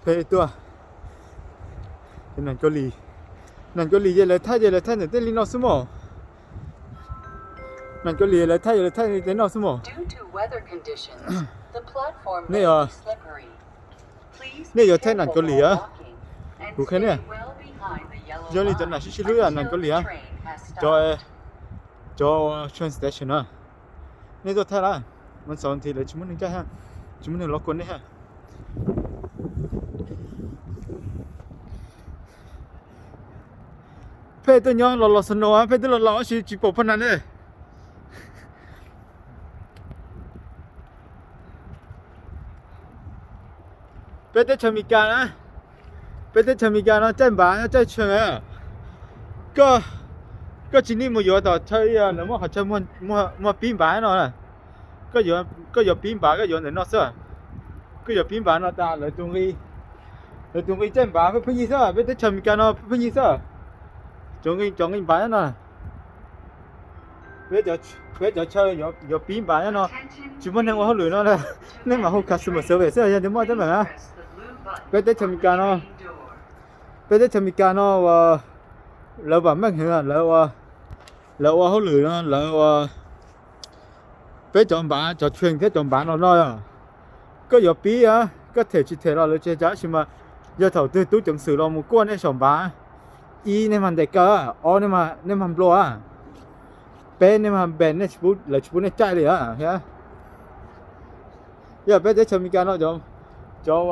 Peb tuaj, Nam Kaus Lim, Nam Kaus Lim ces lawv thaij ces lawv thaij ntawm tej li no xwb mog. Nam Kaus Lim lawv thaij ces lawv thaij tej no xwb mog. Nej, nej yuav thaij Nam Kaus Lim a, kuv qhia nej, yog li cov nam sib sib hlub Nam Kaus Lim a, cov, cov train station na, nej tuaj thaij lawm, mas txaus nthi lawv tsis muaj neeg caij, tsis muaj neeg los kua nej. Peb tuaj nyob los los snow, peb twb los los tab sis tsis pom phaj nas ne. Peb teb chaws Amelikas na, peb teb chaws Amelikas no caij npav nyob caij tshee. Koj, koj tsis nim mus yuav tom chaw lawv muaj qhov chaw muag pib npav no. Koj yuav pib npav koj yuav ntawm no xwb. Koj yuav pib npav no tas lawv tus nqi, lawv tus nqi caij npav pheej yig xwb, peb teb chaws Amelikas no pheej yig xwb. Cov nqi, cov nqi npav nyob no. Peb cov chaw yuav pib npav nyob no, tsis muaj neeg ua hauj lwm no, nej mam hu customer service xwb yog tias muaj teeb meem na. Peb teb chaws Amelikas no, peb teb chaws Amelikas no uas lawv vam meej heev, lawv ua hauj lwm no lawv ua, peb cov npav cov train thiab cov npav no no, koj yuav pib, koj them tsis them los lawv tsis cav, tab sis mas yog thaum twg tub ceev xwm los mus kuaj nej saum npav, ib nej mag ntes kaw, ob nej mag nplua, peb nej mag npe, lawv tsis pub nej caij li. Yog peb teb chaws Amelikas no cov, cov,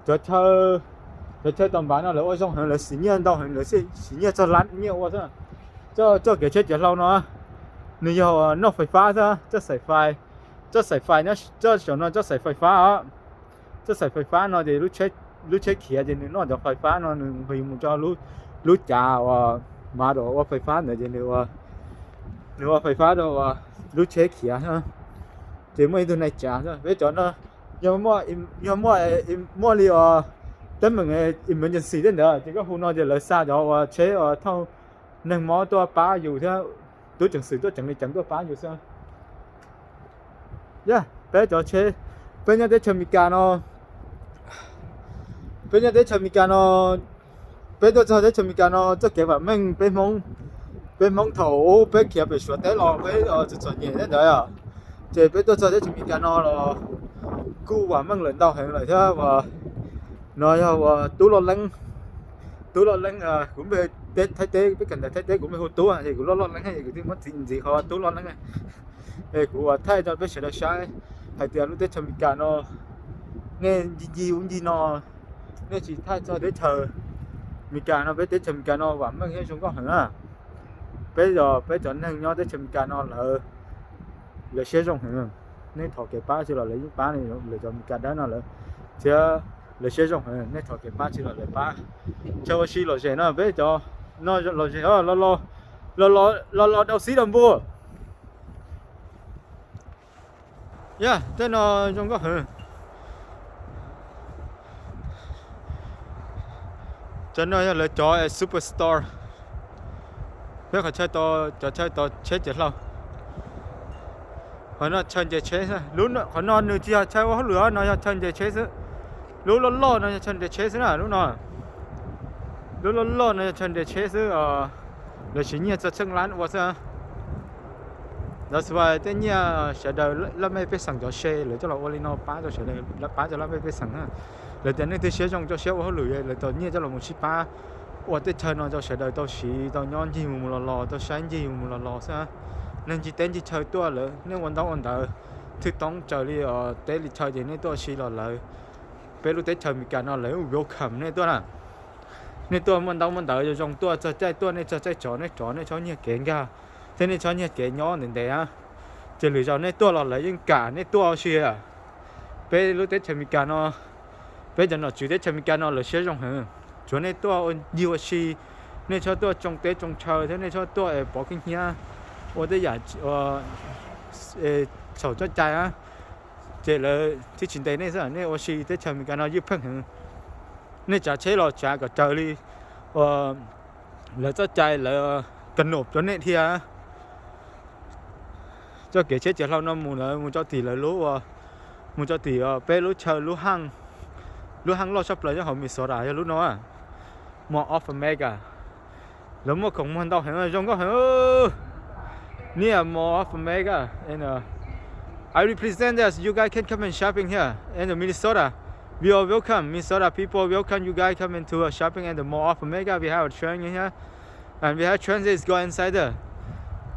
cov chaw tom npav no lawv ua zoo heev, lawv siv nyiaj ntau heev, lawv siv nyiaj txog lab nyiaj ua xwb. Txoj kev tsheb ciav hlau no nws yog noj fais fab xwb, txoj xaim fais, txoj xaim fais nyob txoj saum no txoj xaim fais fab os. Txoj xaim fais fab no ces lub tsheb khiav ces nws noj cov fais fab no nws nqis mus rau lub cav uas mav rau ua fais fab ntawd ces nws ua fais fab rau lub tsheb khiav. Ces muaj ib tug nai tsav, peb cov no yog muaj, muaj li teeb meem emergency tej ntawd ces koj hu no ces lawv xa cov uas tsheb uas thauj neeg mob tuaj pab yus thiab tub ceev xwm tuaj ceev li ceev tuaj pab yus xwb. Yog peb cov tsheb, peb nyob teb chaws Amelikas no, peb nyob teb chaws Amelikas no, peb tuaj txog teb chaws Amelikas no txoj kev vam meej peb Hmoob, peb Hmoob thaum ub peb khiav pem Suav teb los peb txom txom nyem thiab ntawd, ces peb tuaj txog teb chaws Amelikas no los kuj vam meej lawm ntau heev lawm thiab. No yog uas tub loj leeb, tub loj leeb, kuv npe Thaib teb, peb kawm ntawv Thaib teb kuv npe hu tub ces kuv loj loj leeb es kuv thiaj muab txiv ntxiv qhov tub loj leeb. Es kuv uas thaij rau peb sawv daws saib hais tias lub teb chaws Amelikas no nej ncig ncig ub ncig no, nej tsis thaij txog teb chaws Amelikas no, peb teb chaws Amelikas no vam meej thiab zoo nkauj heev na. Peb, peb cov neeg nyob teb chaws Amelikas no lawv, lawv siab zoo heev. Nej thov kev pab tsis los lawv yeej pab, lawv cov Amelikas dawb no lawv thiab, lawv siab zoo heev, nej thov kev pab tsis los lawv pab. Chaw ua si lom zem no, peb cov no lom zem, los los dau xib dau npua. Yog tej no zoo nkauj heev. Cov no yog lawv cov superstore, peb qhov chaw, cov chaw tau tsheb ciav hlau. Qhov no chaw nres tsheb xwb, qhov no nws tsis yog chaw ua hauj lwm, no yog chaw nres tsheb xwb. Lub loj loj no yog chaw nres tsheb xwb na, lub no, lub loj loj no yog chaw nres tsheb xwb. Lawv siv nyiaj txog tsheej lab ua xwb. Lawv xwb tej nyiaj sawv daws laj mej pej xeem cov se lawv coj los ua li no pab rau sawv daws, pab rau laj mej pej xeem. Lawv tias nej twb siab zoo rau siab ua hauj lwm, lawv tau nyiaj coj los mus sib pab ua tej chaw no rau sawv daws tau siv, tau nyob ncig mus mus los los, tau saib ncig mus mus los los xwb. Neeg ncig teb ncig chaw tuaj lawm, nej ua ntaub ua ntawv thwj toob raws li teb li chaw ces nej tuaj ua si los lawv, peb lub teb chaws Amelikas no lawv welcome nej tuaj na. Nej tuaj muaj ntaub muaj ntawv zoo zoo, tuaj txog caij tuaj, nej txog caij rov nej rov, nej txhob nyiag kev nkag thiab nej txhob nyiag kev nyob ntev ntev. Ces lwm zaus nej tuaj los lawv yeej kam nej tuaj ua si. Peb lub teb chaws Amelikas no, peb cov nom tswv teb chaws Amelikas no lawv siab zoo heev. Tsuav nej tuaj ua ncig ua si, nej txhob tuaj tsoo teb tsoo chaw thiab nej txhob tuaj pov khib hnyiab ua tej yam txhaum txoj cai. Ces lawv thiaj tsis ntes nej xwb, nej ua si teb chaws Amelikas no ywj pheej heev. Nej tsav tsheb los tsav kom raws li lawv txoj cai lawv ka num rau nej dhia. Txoj kev tsheb ciav hlau no mus lawv mus rau tim lawv lub, mus rau tim peb lub chaw lub haj, Lub hab loj tshaj plaws nyob hauv Minnesota yog lub no, Mall of America. Lawv muaj khoom muag ntau heev, zoo nkauj heev. Near Mall of America. And uh, I represent us. You guys can come and shopping here in the Minnesota. We are welcome. Minnesota people welcome you guys coming to a shopping at the Mall of America. We have a train in here. And we have transit go inside there.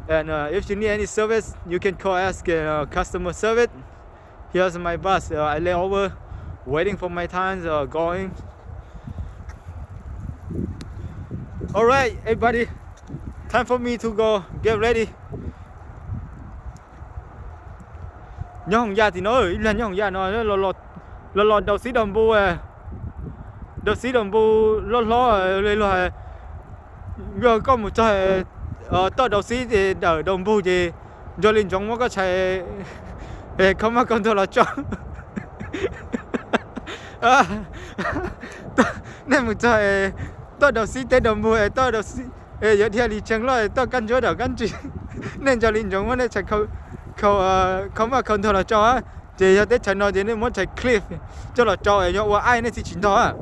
And uh, if you need any service, you can call us, uh, customer service. Here's my bus. Uh, I lay over, waiting for my time, uh, going. All right, everybody, time for me to go get ready. Nyob hoom yaj tim no, ib pliag nyob hoom yaj no, los los daus xib daus npus, daus xib daus npus loj hlob li los. Yog koj mus txog toj daus xib ces dawm daus npus ces nco li ntsoov muab koj tshais khaub maj khaub ntuag los tso. Nej mus txog toj daus xib teb daus npus, toj daus xib yuav dhia li tseeg loj, toj kab ntsuab dawm kab ntsis, nej nco li ntsoov muab nej tshais khaub maj khaub ntuag los tso. Ces yog teb chaws no ces nej muab tshais clip coj los tso, yog ua aib nej txiv tsis ntog.